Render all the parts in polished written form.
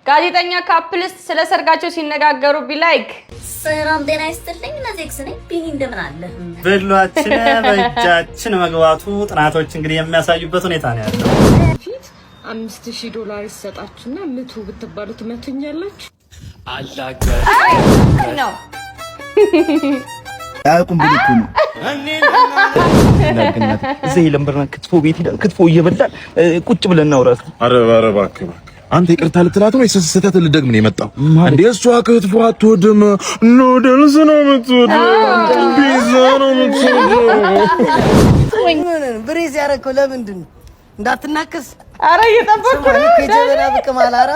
ጋዜጠኛ couples ስለ ሰርጋቸው ሲነጋገሩ be like። ሰላም ጤና ይስጥልኝ። ነዜክስ ነኝ። ቢኒ እንደምን አለ? ብሏችን በእጃችን መግባቱ ጥናቶች እንግዲህ የሚያሳዩበት ሁኔታ ነው ያለው። ፊት $5,000 ይሰጣችሁና ምቱ ብትባሉ ትመቱኛላችሁ? ነው። አያውቁም ብሎ እኮ ነው። እዚህ የለምበርና ክትፎ ቤት ሄደን ክትፎ እየበላን ቁጭ ብለን እናውራ። ኧረ ኧረ እባክህ እባክህ፣ አንተ ይቅርታ ልትላት ነው ወይስ ስህተት ልደግም ነው የመጣው? እንዴ እሷ ክትፎ አትወድም፣ noodles ነው የምትወደው፣ ፒዛ ነው የምትወደው። Brace ያደረከው ለምንድን ነው? እንዳትናከስ። አረ እየጠበኩ ነው። ከጀበና ብቅ ማላራ።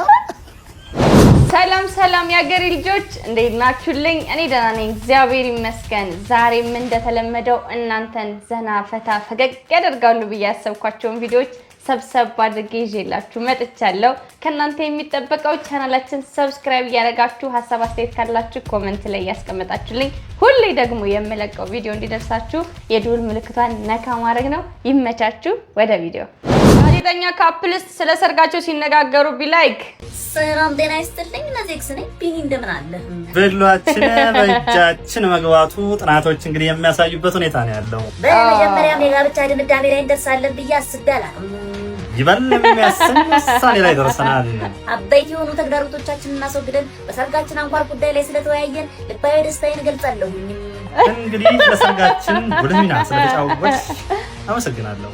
ሰላም ሰላም የአገሬ ልጆች፣ እንዴት ናችሁልኝ? እኔ ደህና ነኝ፣ እግዚአብሔር ይመስገን። ዛሬም እንደተለመደው እናንተን ዘና ፈታ ፈገግ ያደርጋሉ ብዬ ያሰብኳቸውን ቪዲዮዎች ሰብሰብ አድርጌ ይዤላችሁ መጥቻለሁ። ከእናንተ የሚጠበቀው ቻናላችን subscribe እያደረጋችሁ፣ ሀሳብ አስተያየት ካላችሁ comment ላይ እያስቀመጣችሁልኝ፣ ሁሌ ደግሞ የምለቀው ቪዲዮ እንዲደርሳችሁ የደወል ምልክቷን ነካ ማድረግ ነው። ይመቻችሁ። ወደ ቪዲዮ። ጋዜጠኛ couples ስለ ሰርጋቸው ሲነጋገሩ be like። ሰላም ጤና ይስጥልኝ። ነዜክስ ነኝ። ቢኒ እንደምን አለ? ብሏችን በእጃችን መግባቱ ጥናቶች እንግዲህ የሚያሳዩበት ሁኔታ ነው ያለው። በመጀመሪያም የጋብቻ ድምዳሜ ላይ እንደርሳለን ብዬ አስቤ አላውቅም። ይበል የሚያሰኝ ውሳኔ ላይ ደርሰናል። አበይት የሆኑ ተግዳሮቶቻችንን አስወግደን በሰርጋችን አንኳር ጉዳይ ላይ ስለተወያየን ልባዊ ደስታዬን እገልጻለሁኝ። እንግዲህ ለሰርጋችን ጉልህ ሚና ስለተጫወትሽ አመሰግናለሁ።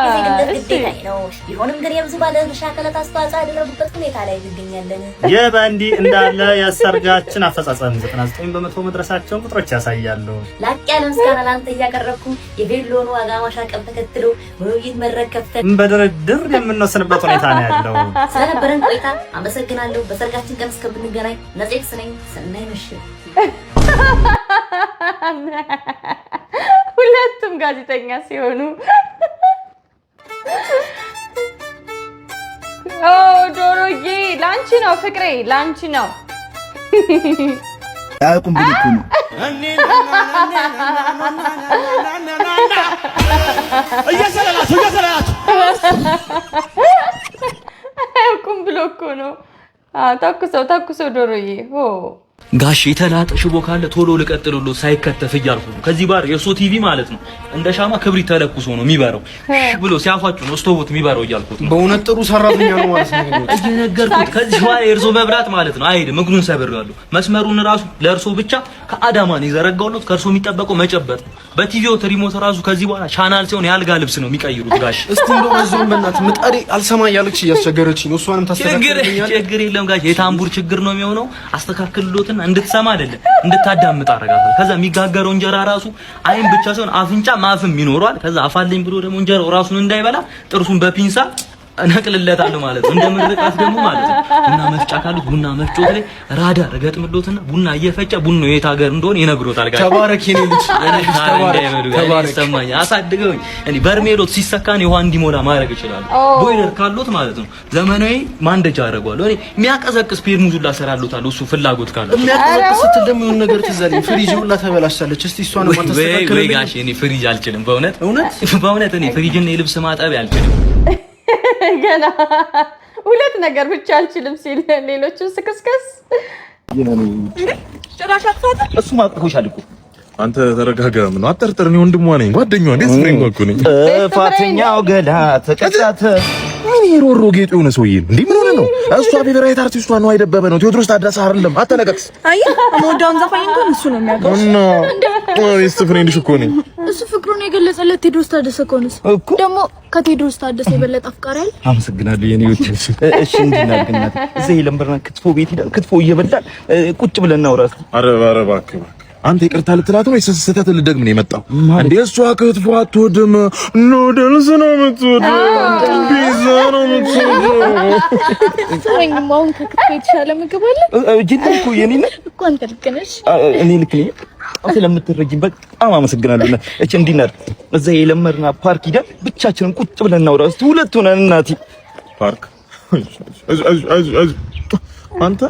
የዜግነት ግዴታዬ ነው። ቢሆንም ግን የብዙ ባለድርሻ አካላት አስተዋጽኦ ያደረጉበት ሁኔታ ላይ እንገኛለን። ይህ በእንዲህ እንዳለ የሰርጋችን አፈጻጸም 99% መድረሳቸውን ቁጥሮች ያሳያሉ። ላቅ ያለ ምስጋና ለአንተ እያቀረብኩ የቬሎን ዋጋ ማሻቀብ ተከትሎ በውይይት መድረክ ከፍተን በድርድር የምንወስንበት ሁኔታ ነው ያለው። ስለነበረን ቆይታ አመሰግናለሁ። በሰርጋችን ቀን እስከምንገናኝ ነጼክስ ነኝ። ሰናይ ምሽት። ሁለቱም ጋዜጠኛ ሲሆኑ፣ ኦ ዶሮዬ፣ ላንቺ ነው ፍቅሬ፣ ላንቺ ነው። አያውቁም ብሎ እኮ ነው። እየዘለላችሁ እየዘለላችሁ። አያውቁም ብሎ እኮ ነው። ተኩሰው ተኩሰው ዶሮዬ ኦ። ጋሽ የተላጠ ሽቦ ካለ ቶሎ ልቀጥልሎ ሳይከተፍ እያልኩ ነው። ከዚህ ባር የእርሶ ቲቪ ማለት ነው እንደ ሻማ ክብሪት ተለኩሶ ነው የሚበረው። ሽ ብሎ ሲያፏጩ ነው ስቶቦት የሚበረው እያልኩት ነው። በእውነት ጥሩ ሰራተኛ ነው ማለት ነው። እየነገርኩት ከዚህ በኋላ የእርሶ መብራት ማለት ነው አይሄድም። እግሩን ሰብሬዋለሁ። መስመሩን ራሱ ለእርሶ ብቻ ከአዳማ ነው የዘረጋሁት። ከእርሶ የሚጠበቀው መጨበጥ ነው። በቲቪው remote ራሱ ከዚህ በኋላ ቻናል ሲሆን የአልጋ ልብስ ነው የሚቀይሩት ጋሽ። እስቲ እንደው በዛውም በእናትህ ምጣዴ አልሰማ እያለች እያስቸገረችኝ ነው። እሷንም ታስተካክልልኛለህ? ችግር የለም ጋሽ፣ የታምቡር ችግር ነው የሚሆነው። አስተካክልሎትና እንድትሰማ አይደለም እንድታዳምጥ አደርጋታለሁ። ከዛ የሚጋገረው እንጀራ ራሱ አይን ብቻ ሳይሆን አፍንጫ ማፍም ይኖረዋል። ከዛ አፋልኝ ብሎ ደግሞ እንጀራው ራሱን እንዳይበላ ጥርሱን በፒንሳ እነቅልለታለሁ ማለት ነው። እንደ ምርቃት ደግሞ ማለት ነው ቡና መፍጫ ካሉት ቡና መፍጮት ላይ ራዳር እገጥምሎትና ቡና እየፈጨ ቡናው የት ሀገር እንደሆነ ይነግሮታል። ጋሽ ተባረክ የኔ ልጅ፣ ተባረክ፣ ተባረክ። ይሰማኛል። አሳድገውኝ እኔ በርሜሎት ሲሰካን ውሃ እንዲሞላ ማድረግ እችላለሁ። ቦይለር ካሎት ማለት ነው ዘመናዊ ማንደጃ አደርገዋለሁ። እኔ የሚያቀዘቅዝ ፔርሙዝ ሁላ እሰራለታለሁ እሱ ፍላጎት ካለው። የሚያቀዘቅዝ ስትል ደግሞ የሆነ ነገር ትዝ አለኝ። ፍሪጅ ሁላ ተበላሽታለች። እስቲ እሷን ወይ ወይ ጋሽ እኔ ፍሪጅ አልችልም በእውነት። እውነት? በእውነት እኔ ፍሪጅና የልብስ ማጠቢያ አልችልም። ገና ሁለት ነገር ብቻ አልችልም ሲል ሌሎቹን ስክስክስ። እሱ ማቅፎሻል እኮ። አንተ ተረጋጋ። ምን ነው አጠርጥር። እኔ ወንድሟ ነኝ፣ ጓደኛዋ best friend እኮ ነኝ። ጥፋተኛው ገላ ተቀጣተ። ምን የሮሮ ጌጡ የሆነ ሰውዬ ነው እንዴ? ምን ሆነ ነው? እሷ favorite አርቲስቷ ነው አይደበበ ነው ቴዎድሮስ ታደሰ አይደለም። አተለቀቅስ። አይ የምወደውን ዘፋኝ እንኳን እሱ ነው የሚያውቀው። እና best friend ሽ እኮ ነኝ። እሱ ፍቅሩን የገለጸለት ቴዎድሮስ ታደሰ ከሆነስ ደግሞ ከቴዎድሮስ ታደሰ የበለጠ አፍቃሪ አለ? አመሰግናለሁ የኔ ውድ። እሺ እንዲናድርግ እናቴ፣ እዚህ የለምበርና ክትፎ ቤት ሄደን ክትፎ እየበላን ቁጭ ብለን እናውራ። ኧረ ኧረ እባክህ እባክህ፣ አንተ ይቅርታ ልትላት ነው ወይስ ስህተት ልደግም ነው የመጣው? እንዴ እሷ ክትፎ አትወድም፣ noodles ነው የምትወደው፣ ፒዛ ነው የምትወደው። ስማኝማ፣ አሁን ከክትፎ የተሻለ ምግብ አለ? ጅል እኮ የኔ ነህ እኮ አንተ ልክ ነሽ። እኔ ልክ ነኝ። ስለምትረጂኝ በጣም አመሰግናለሁ። እቺ እንዲናድርግ እዛ የለመድና ፓርክ ሂደን ብቻችንን ቁጭ ብለን እናውራ እስቲ ሁለት ሆነን እናቴ። ፓርክ አንተ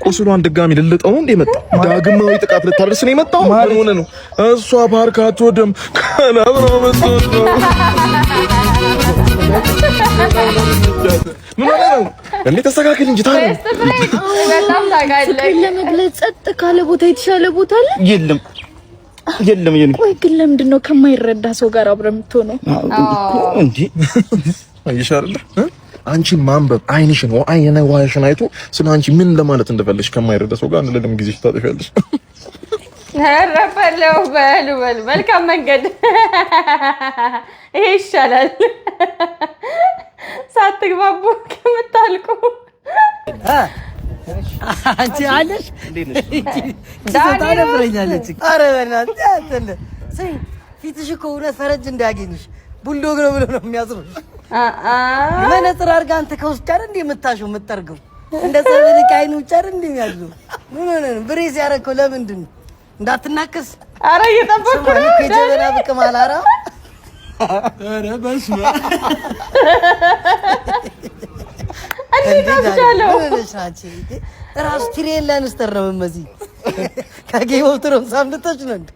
ቁስሏን ድጋሚ ልልጠው ነው እንደ የመጣው? ዳግማዊ ጥቃት ልታደርስ ነው የመጣው? ምን ሆነ ነው? እሷ ፓርክ አትወድም፣ ከለብ ነው የምትወደው። ምን ሆነ ነው? እንዴ ተስተካከል እንጂ ታዲያ። Best friend በጣም ታውቃለህ። ፍቅርን ለመግለጽ ጸጥ ካለ ቦታ የተሻለ ቦታ አለ? የለም የለም። የኔ ቆይ ግን ለምንድን ነው ከማይረዳ ሰው ጋር አብረህ የምትሆነው? እንዴ አየሽ አይደለ? አንቺ ማንበብ አይንሽን አይነ ዋሽን አይቶ ስለ አንቺ ምን ለማለት እንደፈለግሽ ከማይረዳ ሰው ጋር ለምን ጊዜሽ ታጠፊያለሽ? ኧረ በለው በሉ በሉ፣ መልካም መንገድ። ይሄ ይሻላል ሳትግባቡ ከምታልቁ። አንቺ አለሽ ታደብረኛለች። ኧረ በእናትህ አንተ ስሚ፣ ፊትሽ እኮ እውነት ፈረንጅ እንዳያገኝሽ bulldog ነው ብሎ ነው የሚያስሩሽ። መነጽር አድርጋ አንተ ከውስጥ አይደል እንደ የምታሸው የምትጠርገው እንደ ሰብልክ አይን ውጭ አይደል እንደ የሚያድሩ ምን ሆነህ ነው? Brace ያደረግከው ለምንድን ነው? እንዳትናከስ። ኧረ እየጠበኩ ስማ፣ ነው። እኔ እኮ የጀበና ብቅ ማላራ ኧረ በስመ አብ። እንዴት አስቻለው? ምን ሆነሽ ነው አንቺ? እራሱ ቲሪየን ላኒስተር ነው የምትመስይ። ከ Game of Thrones አምልጠሽ ነው እንዴ?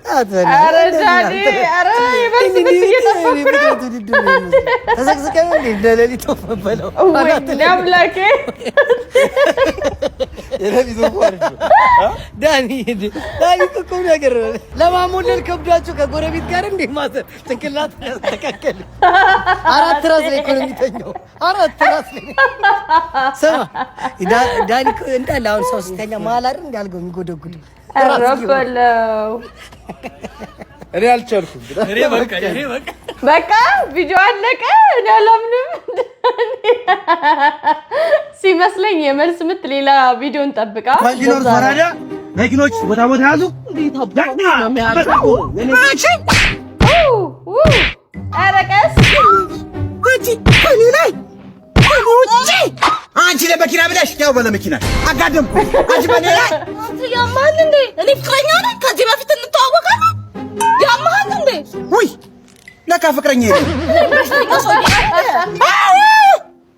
ኧረ ዳኒ፣ ኧረ የመልስ ምት እየጠበኩ ነው። ተዘቅዝቀህ ነው እንዴ እንደ ሌሊት ወፍ የምትበላው? ወይኔ አምላኬ። ዳኒ ዳኒ እኮ ቁም ነገር ነው። ለማሞለል ከብዷቸው ከጎረቤት ጋር እንዴ ማዘር ጭንቅላት ያስተካከል። አራት ራስ ላይ እኮ ነው የሚተኛው። አራት ራስ ላይ ስማ ዳኒ እኮ እንዳለ አሁን ሰው ሲተኛ መሀል አይደል እንደ አልጋው የሚጎደጉድ። ኧረ በለው። እኔ አልቻልኩም። እኔ በቃ እኔ በቃ በቃ ቪዲዮ አለቀ። እኔ አላምንም ሲመስለኝ የመልስ ምት ሌላ ቪዲዮን ጠብቃ ኮንቲነር ወረደ። መኪኖች ቦታ ቦታ ያዙ። ኧረ ቀስ። አንቺ እኔ ላይ ውጪ! አንቺ ለመኪና ብለሽ ያው በለመኪና አጋደምኩ። አንቺ በእኔ ላይ አንተ ያማል እንዴ? እኔ ፍቅረኛ ነኝ። ከዚህ በፊት እንተዋወቃለን። ያማል እንዴ? ውይ ለካ ፍቅረኛ የለም። በሽተኛ ሰውዬ።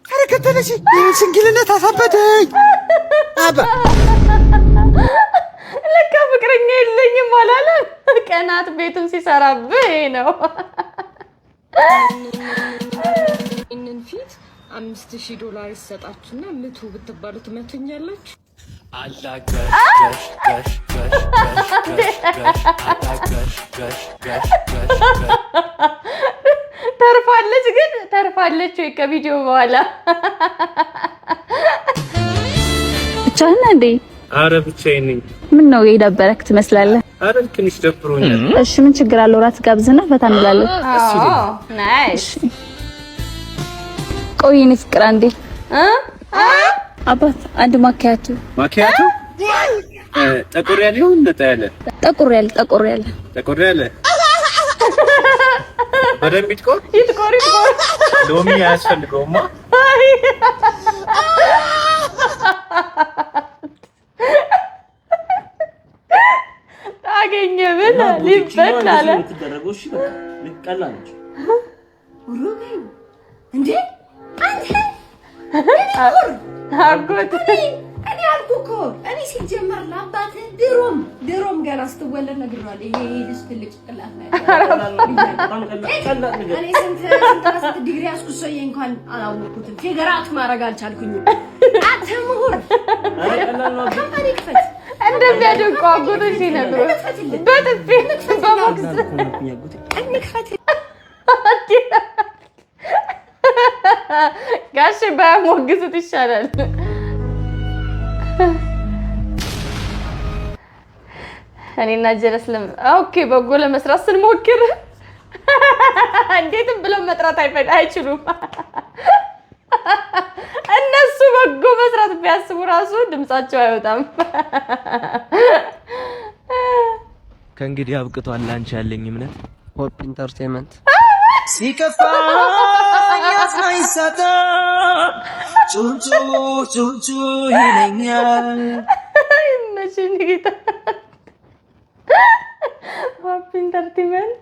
ኧረ ከተለሽ ይህን ሽንግልነት አሳበደኝ። አባ ለካ ፍቅረኛ የለኝም አላለም። ቀናት ቤቱን ሲሰራብህ ይሄ ነው። ይህንን ፊት $5,000 ይሰጣችሁና ምቱ ብትባሉ ትመቱኛላችሁ? አላጋሽ ጋሽ ጋሽ ጋሽ ጋሽ አላጋሽ ጋሽ ጋሽ ጋሽ። ተርፋለች ግን ተርፋለች ወይ ከቪዲዮ በኋላ? ብቻህን እንዴ? አረ ብቻዬን ነኝ። ምን ነው የደበረክ ትመስላለህ? አረ ትንሽ ደብሮኛል። እሺ ምን ችግር አለው? ራት ጋብዝና ፈታ እንላለን። Nice። ቆይ የኔ ፍቅር አንዴ አባት አንድ ማኪያቶ። ማኪያቶ ጠቆር ያለ ይሁን ነጣ ያለ? ጠቆር ያለ፣ ጠቆር ያለ። ጠቆር ያለ በደንብ ይጥቆር። ይጥቆር ይጥቆር። ሎሚ አያስፈልገውማ። አይ ታገኘ ብለህ ሊበላ አለ። የምትደረገው እሺ፣ በቃ ቀላል ነች። እንዴ አንተ አጎት እኔ አልኩህ እኮ፣ እኔ ሲጀመር ለአባትህ ድሮም ድሮም ገና ስትወለድ ነግሬዋለሁ። ይሄ ልጅ ትልቅ ጭንቅላት ነው ያለው። እኔ ስንት ስንት ዲግሪ ያዝኩት ሰውዬ እንኳን አላወቅኩትም። Figure out ማድረግ አልቻልኩኝም። አንተ ምሁር company ክፈት። እንደሚያደንቁ አጎቶች ሲነግሩ በጥፊ በቦክስ። እንክፈት። ጋሽ ባያሞግሱት ይሻላል። እኔና ጀለስ okay በጎ ለመስራት ስንሞክር እንዴትም ብለው መጥራት አይችሉም። እነሱ በጎ መስራት ቢያስቡ ራሱ ድምጻቸው አይወጣም። ከእንግዲህ አብቅቷል ላንቺ ያለኝ እምነት። Hope Entertainment። ሲከፋኝ አጽናኝ ሳጣ ጩጩ ጩጩ ይለኛል። ይመችኝ ጌታ። Hope Entertainment።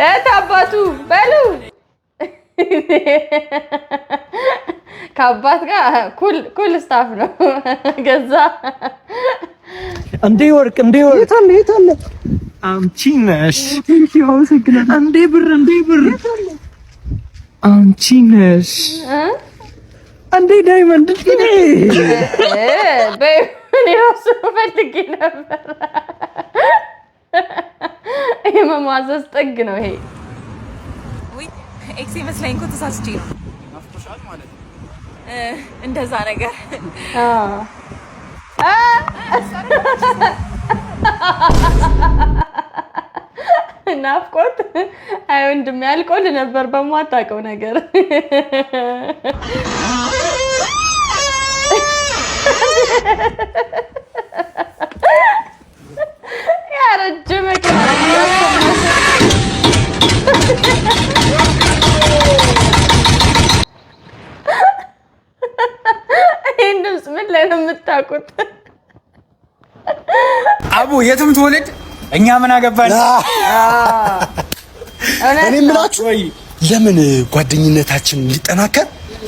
እት አባቱ በሉ። ከአባት ጋር cool stuff ነው ገዛ። እንዴ ወርቅ፣ እንዴ ወርቅ፣ የት አለ የት አለ? አንቺ ነሽ። እንዴ ብር፣ እንዴ ብር፣ አንቺ ነሽ። እንዴ diamond፣ እኔ ራሱ ፈልጌ ነበር። የመሟዘዝ ጥግ ነው ይሄ። Ex መስለኝ እኮ ተሳስቼ ነው። ማለት ነው እንደዛ ነገር። ናፍቆት አይ ወንድሜ አልቆል ነበር በማታውቀው ነገር። ያረጀ መኪና። ይህን ድምፅ ምን ላይ ነው የምታውቁት? አቡ የትም ትውልድ እኛ ምን አገባን? እኔ የምላችሁ ለምን ጓደኝነታችን እንዲጠናከር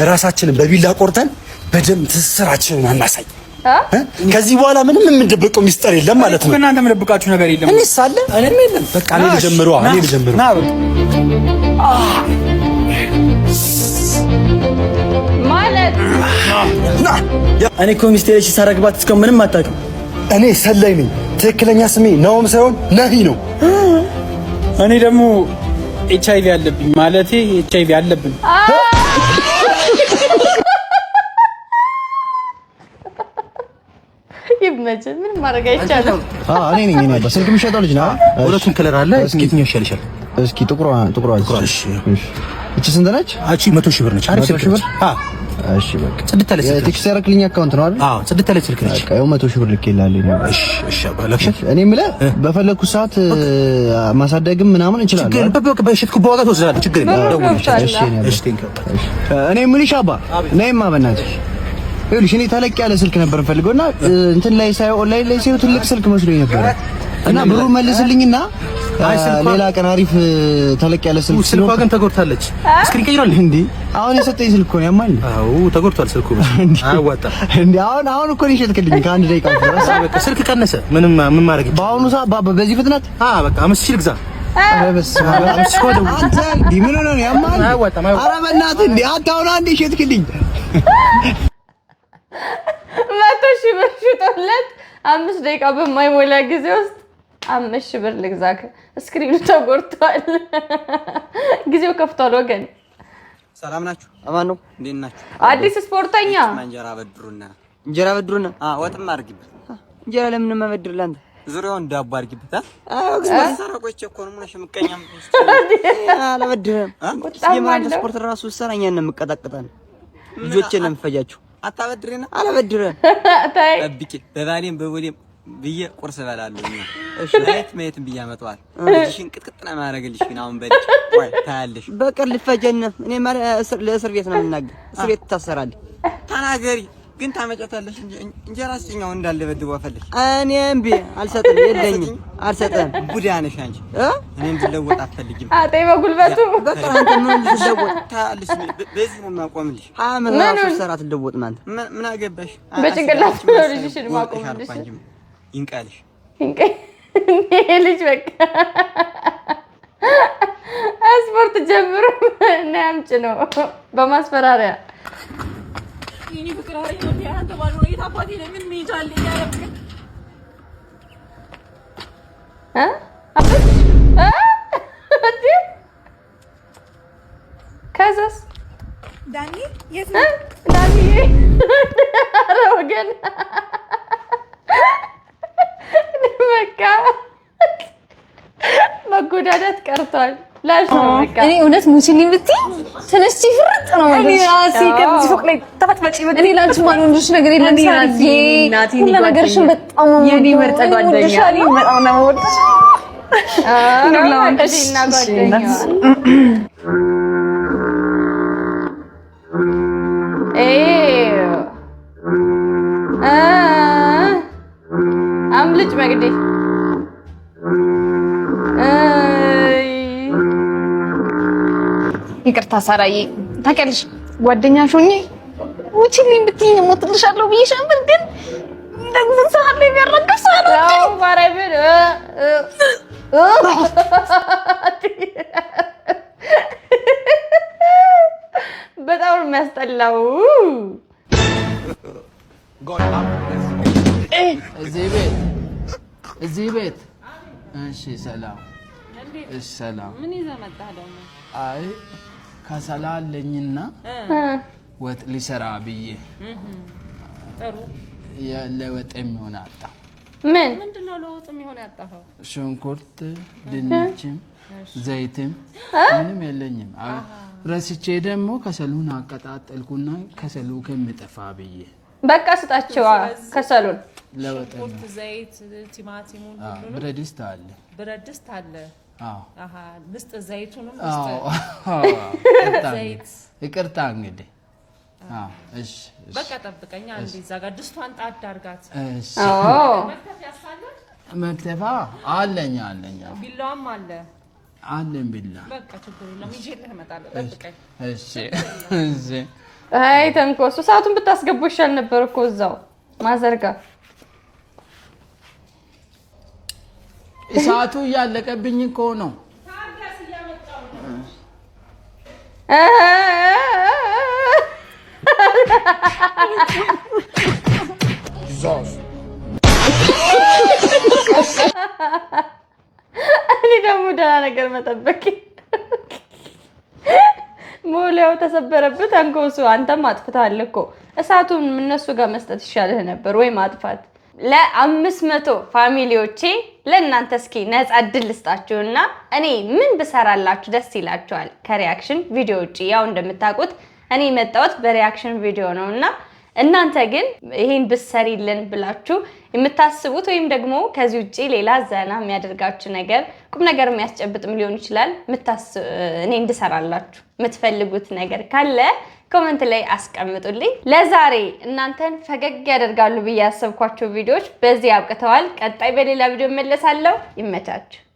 ራሳችንን በቢላ ቆርጠን በደም ትስስራችንን አናሳይ? ከዚህ በኋላ ምንም የምንደብቀው ሚስጥር የለም ማለት ነው። እናንተ የምደብቃችሁ ነገር የለም። እኔስ አለ፣ እኔም የለም። በቃ እኔ ልጀምረው፣ እኔ ልጀምረው። ማለት እኔ እኮ ሚስቴ ላይ ሳረግባት እስካሁን ምንም አታውቅም። እኔ ሰላይ ነኝ። ትክክለኛ ስሜ ናኦም ሳይሆን ነሂ ነው። እኔ ደግሞ ኤች አይቪ አለብኝ፣ ማለቴ ኤች አይቪ አለብን። ይመችህ። ምንም ማድረግ አይቻልም። እኔ ነኝ፣ እኔ ስልክ የሚሸጠው ልጅ ነው። ሁለቱም color አለ። እስኪ የትኛው ይሻልሻል? እስኪ ጥቁሯ፣ ጥቁሯ። እሺ፣ እቺ ስንት ነች? አቺ 100,000 ብር ነች። አሪፍ ስልክ ነች። እሺ በቃ ጽድት ያለች ስልክ። Text ያደረክልኝ account ነው አይደል? አዎ፣ ጽድት ያለች ስልክ ነች። በቃ ይኸው 100,000 ብር ልኬልሃለሁ። እሺ፣ እሺ አባ ለክሸት። እኔ የምልህ በፈለኩት ሰዓት ማሳደግም ምናምን እችላለሁ። ችግር በቃ በሸጥኩት በዋጋ ትወስዳለህ። ችግር የለም። ደውልልኝ። እሺ እሺ፣ thank you። እኔ የምልሽ አባ ነይማ በእናትሽ። ይኸውልሽ እኔ ተለቅ ያለ ስልክ ነበር የምፈልገው እና እንትን ላይ ሳየው፣ ኦንላይን ላይ ሳየው ትልቅ ስልክ መስሎኝ ነበረ እና ብሩ መልስልኝና ሌላ ቀን አሪፍ ተለቅ ያለ ስልክ። ስልኳ ግን ተጎድታለች። Screen ቀይሯል እንዴ? አሁን የሰጠኝ ስልክ እኮ ነው፣ ያማል። አዎ ተጎድቷል ስልኩ፣ አያዋጣም። እንዴ አሁን እኮ ነው የሸጥክልኝ ከአንድ ደቂቃ በፊት። በቃ ስልክ ቀነሰ። ምንም ምን ማድረግ ይቻላል? በአሁኑ ሰዓት በዚህ ፍጥነት በቃ 5,000 ልግዛ። ኧረ በስመ አብ፣ አንተ እንዴ ምን ሆነህ ነው? ያማል። አያዋጣም። ኧረ በእናትህ እንዴ አንተ አሁን አንዴ ሸጥክልኝ። 100,000 ብር ሽጦለት 5 ደቂቃ በማይሞላ ጊዜ ውስጥ 5,000 ብር ልግዛክ፣ screen ኑ ተጎድቷል። ጊዜው ከፍቷል ወገን። ሰላም ናችሁ? አማን ነው። እንዴት ናችሁ? አዲስ ስፖርተኛ። እንጀራ በድሩና፣ እንጀራ በድሩና፣ ወጥም አድርጊበት። እንጀራ ለምን መበድር ላንተ? ዙሪያውን ዳቦ አድርጊበት። አዎ ሰራ ቆይቼ እኮ ነው። ምንሽ ምቀኛም አላበድርህም። የማንተ ስፖርት ራሱ ሰራ እኛን ነው የምቀጣቅጠን፣ ልጆቼን ነው የምፈጃቸው። አታበድሬና? አላበድርህም። ጠብቄ በባሌም በቦሌም ብዬ ቁርስ እበላለሁ። እሺ ማየት ማየትም ብዬ አመጣዋል። ልጅሽን ቅጥቅጥ ነው የማደርግልሽ። ግን አሁን በልጅ ወይ ታያለሽ። በቀል ልፈጀን። እኔ ማለት ለእስር ቤት ነው የምናገር። እስር ቤት ትታሰራለህ። ተናገሪ ግን ታመጫታለሽ እንጂ እንጀራ ስጭኝ። አሁን እንዳለ በድቦ ፈልሽ። እኔ እምቢ አልሰጥም፣ የለኝም፣ አልሰጥም። ቡዳ ነሽ አንቺ። እኔ እንድለወጥ አትፈልጊም። አጤ በጉልበቱ። በቃ አንተ ምን ልትለወጥ ታያለሽ። በዚህ ነው የማቆምልሽ። 20 ዓመት ራሱ ሰራ አትለወጥም አንተ። ምን አገባሽ? በጭንቅላት ነው ልጅሽን ማቆምልሽ። ይንቃልሽ። ይሄ ልጅ በቃ ስፖርት ጀምሮ እና ያምጭ ነው በማስፈራሪያ። የኔ ፍቅር አንተ ባልሆነ የት አባቴ ነው? ምን መሄጃ አለኝ? ኧረ ፍቅር እ ከዛስ ዳኒ የት ነው? ዳኒ፣ ኧረ ወገን በቃ መጎዳዳት ቀርቷል። ላሽ ነው በቃ። እኔ እውነት ሙችልኝ ብትይ ተነስቼ ፍርጥ ነው። እኔ ራሴ ከዚህ ፎቅ ላይ ተፈጥፈጪ ብትይ እኔ ላንቺ ማልሆንልሽ ነገር የለም። እኔ ሳርዬ ራሴ እናቴ ሁሉ ነገርሽን በጣም ነው የኔ የምወደው። ምርጥ እኔ ጓደኛ። እወድሻለሁ፣ በጣም ነው የምወድሽ። እና ጓደኛዋ ኤው አ አምልጭ መግዴ። አይ ይቅርታ ሳራዬ፣ ታውቂያለሽ ጓደኛሽ ሆኜ ሙችልኝ ብትይኝ እሞትልሻለሁ ብዬሽ ነበር፣ ግን ደግሞ ሰዓት ላይ የሚያራግፍ ሰው አዎ ማርያምን እ በጣም ነው የሚያስጠላው። እዚህ ቤት እዚህ ቤት። እሺ፣ ሰላም። እሺ፣ ሰላም። ምን ይዘህ መጣህ ደግሞ? አይ ከሰላ አለኝና ወጥ ሊሰራ ብዬ። ጥሩ። ለወጥ የሚሆን አጣ። ምን ምንድን ነው ለወጥ የሚሆን ያጣኸው? ሽንኩርት፣ ድንችም፣ ዘይትም ምንም የለኝም። ረስቼ ደግሞ ከሰሉን አቀጣጠልኩና ከሰሉ ከሚጠፋ ብዬ። በቃ ስጣቸው ከሰሉን። ለወጥ ሽንኩርት፣ ዘይት፣ ቲማቲሙን ሁሉንም። ብረት ድስት አለ። ብረት ድስት አለ። አዎ። አሃ ልስጥ፣ ዘይቱንም አዎ። ልስጥ። ዘይት። ይቅርታ እንግዲህ። አዎ፣ እሺ። በቃ ጠብቀኝ አንዴ፣ እዛ ጋር ድስቷን ጣድ አድርጋት። እሺ። መክተፊያ አለ? መክተፋ አለኝ አለኝ። ቢላዋም አለ። አለኝ ቢላ። በቃ ችግር የለም፣ ይዤልህ እመጣለሁ። ጠብቀኝ። እሺ እሺ። አይ ተንኮሱ፣ ሰዓቱን ብታስገቡ ይሻል ነበር እኮ እዛው ማዘርጋ። እሳቱ እያለቀብኝ እኮ ነው። እኔ ደግሞ ደህና ነገር መጠበቅ ሞሊያው ተሰበረብህ። ተንኮሱ አንተም አጥፍተሃል እኮ፣ እሳቱን እነሱ ጋር መስጠት ይሻልህ ነበር ወይ ማጥፋት። ለ500 family ዎቼ ለእናንተ እስኪ ነፃ እድል ልስጣችሁና እኔ ምን ብሰራላችሁ ደስ ይላችኋል? ከ reaction ቪዲዮ ውጭ፣ ያው እንደምታውቁት እኔ የመጣሁት በ reaction ቪዲዮ ነው እና እናንተ ግን ይሄን ብትሰሪልን ብላችሁ የምታስቡት ወይም ደግሞ ከዚህ ውጭ ሌላ ዘና የሚያደርጋችሁ ነገር፣ ቁም ነገር የሚያስጨብጥም ሊሆን ይችላል፣ እኔ እንድሰራላችሁ የምትፈልጉት ነገር ካለ comment ላይ አስቀምጡልኝ። ለዛሬ እናንተን ፈገግ ያደርጋሉ ብዬ ያሰብኳቸው ቪዲዮዎች በዚህ አብቅተዋል። ቀጣይ በሌላ ቪዲዮ እመለሳለሁ። ይመቻችሁ።